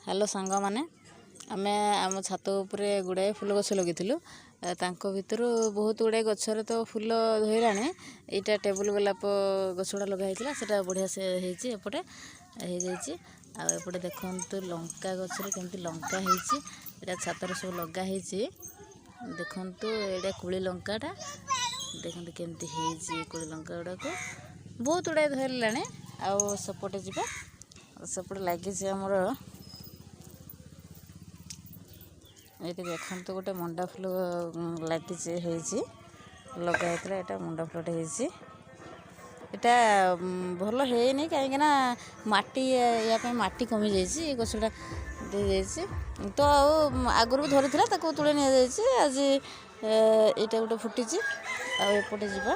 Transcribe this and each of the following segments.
Hello ସାଙ୍ଗମାନେ, ଆମେ ଆମ ଛାତ ଉପରେ ଗୁଡ଼ାଏ ଫୁଲ ଗଛ ଲଗେଇଥିଲୁ। ତାଙ୍କ ଭିତରୁ ବହୁତ ଗୁଡ଼ାଏ ଗଛରେ ତ ଫୁଲ ଧରିଲାଣି। ଏଇଟା ଟେବୁଲ ଗୋଲାପ ଗଛଟା ଲଗା ହେଇଥିଲା, ସେଇଟା ବଢ଼ିଆ ସେ ହେଇଛି, ଏପଟେ ହେଇଯାଇଛି। ଆଉ ଏପଟେ ଦେଖନ୍ତୁ ଲଙ୍କା ଗଛରେ କେମିତି ଲଙ୍କା ହେଇଛି। ଏଇଟା ଛାତରେ ସବୁ ଲଗା ହେଇଛି। ଦେଖନ୍ତୁ ଏଇଟା କୁଳି ଲଙ୍କାଟା, ଦେଖନ୍ତୁ କେମିତି ହେଇଛି କୁଳି ଲଙ୍କା ଗୁଡ଼ାକ, ବହୁତ ଗୁଡ଼ାଏ ଧରିଲାଣି। ଆଉ ସେପଟେ ଯିବା, ସେପଟେ ଲାଗିଛି ଆମର। ଏଇଠି ଦେଖନ୍ତୁ ଗୋଟେ ମଣ୍ଡା ଫୁଲ ଲାଗିଛି, ହେଇଛି, ଲଗା ହେଇଥିଲା। ଏଇଟା ମଣ୍ଡା ଫୁଲଟେ ହେଇଛି। ଏଇଟା ଭଲ ହେଇନି, କାହିଁକିନା ମାଟି ୟା ପାଇଁ ମାଟି କମିଯାଇଛି। ଏ ଗଛଟା ଦେଇଯାଇଛି ତ, ଆଉ ଆଗରୁ ବି ଧରିଥିଲା, ତାକୁ ତୋଳି ନିଆଯାଇଛି। ଆଜି ଏଇଟା ଗୋଟେ ଫୁଟିଛି। ଆଉ ଏପଟେ ଯିବା,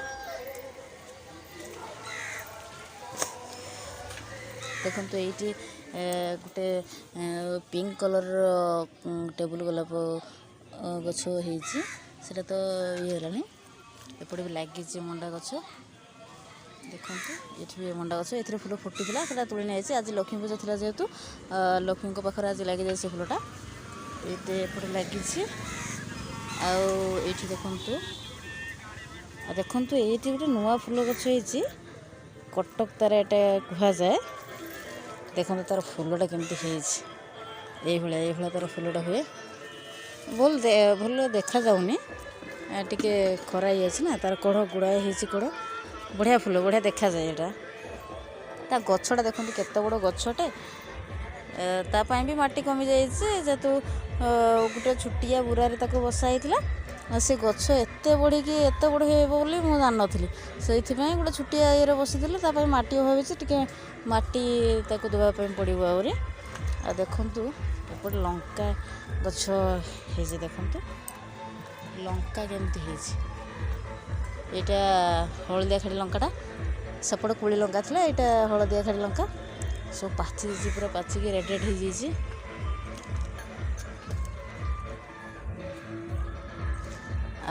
ଦେଖନ୍ତୁ ଏଇଠି ଗୋଟେ ପିଙ୍କ କଲର୍ର ଟେବୁଲ ଗୋଲାପ ଗଛ ହେଇଛି, ସେଇଟା ତ ଇଏ ହେଲାଣି। ଏପଟେ ବି ଲାଗିଛି ମଣ୍ଡା ଗଛ। ଦେଖନ୍ତୁ ଏଠି ବି ମଣ୍ଡା ଗଛ, ଏଥିରେ ଫୁଲ ଫୁଟିଥିଲା, ସେଇଟା ତୋଳି ନିଆଯାଇଛି। ଆଜି ଲକ୍ଷ୍ମୀ ପୂଜା ଥିଲା ଯେହେତୁ, ଲକ୍ଷ୍ମୀଙ୍କ ପାଖରେ ଆଜି ଲାଗିଯାଇଛି ଫୁଲଟା। ଏଇଠି ଏପଟେ ଲାଗିଛି। ଆଉ ଏଇଠି ଦେଖନ୍ତୁ, ଆଉ ଦେଖନ୍ତୁ ଏଇଠି ଗୋଟେ ନୂଆ ଫୁଲ ଗଛ ହେଇଛି, କଟକ ତାରା ଏଇଟା କୁହାଯାଏ। ଦେଖନ୍ତୁ ତାର ଫୁଲଟା କେମିତି ହେଇଛି, ଏଇଭଳିଆ ଏଇଭଳିଆ ତାର ଫୁଲଟା ହୁଏ। ଭଲ ଭଲ ଦେଖାଯାଉନି, ଟିକେ ଖରା ହେଇଯାଇଛି ନା। ତାର କଢ଼ ଗୁଡ଼ାଏ ହେଇଛି, କଢ଼ ବଢ଼ିଆ ଫୁଲ, ବଢ଼ିଆ ଦେଖାଯାଏ ଏଇଟା। ତା ଗଛଟା ଦେଖନ୍ତୁ କେତେ ବଡ଼ ଗଛଟେ। ତା ପାଇଁ ବି ମାଟି କମିଯାଇଛି, ଯେହେତୁ ଗୋଟେ ଛୋଟିଆ ବୁରାରେ ତାକୁ ବସା ହେଇଥିଲା। ସେ ଗଛ ଏତେ ବଢ଼ିକି ଏତେ ବଡ଼ ହେବ ବୋଲି ମୁଁ ଜାଣିନଥିଲି, ସେଇଥିପାଇଁ ଗୋଟେ ଛୋଟିଆ ଇଏରେ ବସିଥିଲି। ତା ପାଇଁ ମାଟି ଅଭାବ ହେଇଛି, ଟିକେ ମାଟି ତାକୁ ଦେବା ପାଇଁ ପଡ଼ିବ ଆହୁରି। ଆଉ ଦେଖନ୍ତୁ ଏପଟେ ଲଙ୍କା ଗଛ ହେଇଛି, ଦେଖନ୍ତୁ ଲଙ୍କା କେମିତି ହେଇଛି। ଏଇଟା ହଳଦିଆ ଖାଡ଼ି ଲଙ୍କାଟା, ସେପଟେ କୁଳି ଲଙ୍କା ଥିଲା, ଏଇଟା ହଳଦିଆ ଖାଡ଼ି ଲଙ୍କା। ସବୁ ପାଚି ଯାଇଛି, ପୁରା ପାଚିକି ରେଡ଼୍ ରେଡ଼୍ ହେଇଯାଇଛି।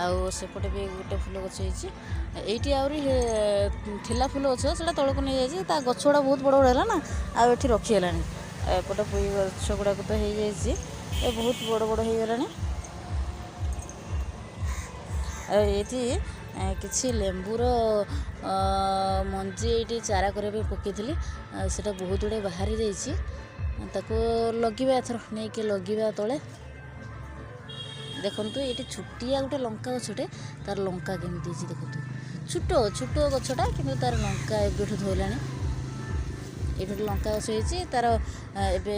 ଆଉ ସେପଟେ ବି ଗୋଟେ ଫୁଲ ଗଛ ହେଇଛି। ଏଇଠି ଆହୁରି ଥିଲା ଫୁଲ ଗଛ, ସେଇଟା ତଳକୁ ନେଇଯାଇଛି। ତା ଗଛ ଗୁଡ଼ା ବହୁତ ବଡ଼ ବଡ଼ ହେଲା ନା, ଆଉ ଏଠି ରଖି ହେଲାଣି। ଆଉ ଏପଟେ ପୁଇ ଗଛ ଗୁଡ଼ାକ ତ ହେଇଯାଇଛି, ଏ ବହୁତ ବଡ଼ ବଡ଼ ହେଇଗଲାଣି। ଆଉ ଏଇଠି କିଛି ଲେମ୍ବୁର ମଞ୍ଜି ଏଇଠି ଚାରା କରିବା ପାଇଁ ପକେଇଥିଲି, ସେଇଟା ବହୁତ ଗୁଡ଼ିଏ ବାହାରି ଯାଇଛି। ତାକୁ ଲଗେଇବା, ଏଥର ନେଇକି ଲଗେଇବା ତଳେ। ଦେଖନ୍ତୁ ଏଇଠି ଛୋଟିଆ ଗୋଟେ ଲଙ୍କା ଗଛଟେ, ତାର ଲଙ୍କା କେମିତି ହେଇଛି ଦେଖନ୍ତୁ। ଛୋଟ ଛୋଟ ଗଛଟା, କିନ୍ତୁ ତାର ଲଙ୍କା ଏବେଠୁ ଧରିଲାଣି। ଏଇଠି ଗୋଟେ ଲଙ୍କା ଗଛ ହେଇଛି ତାର ଏବେ।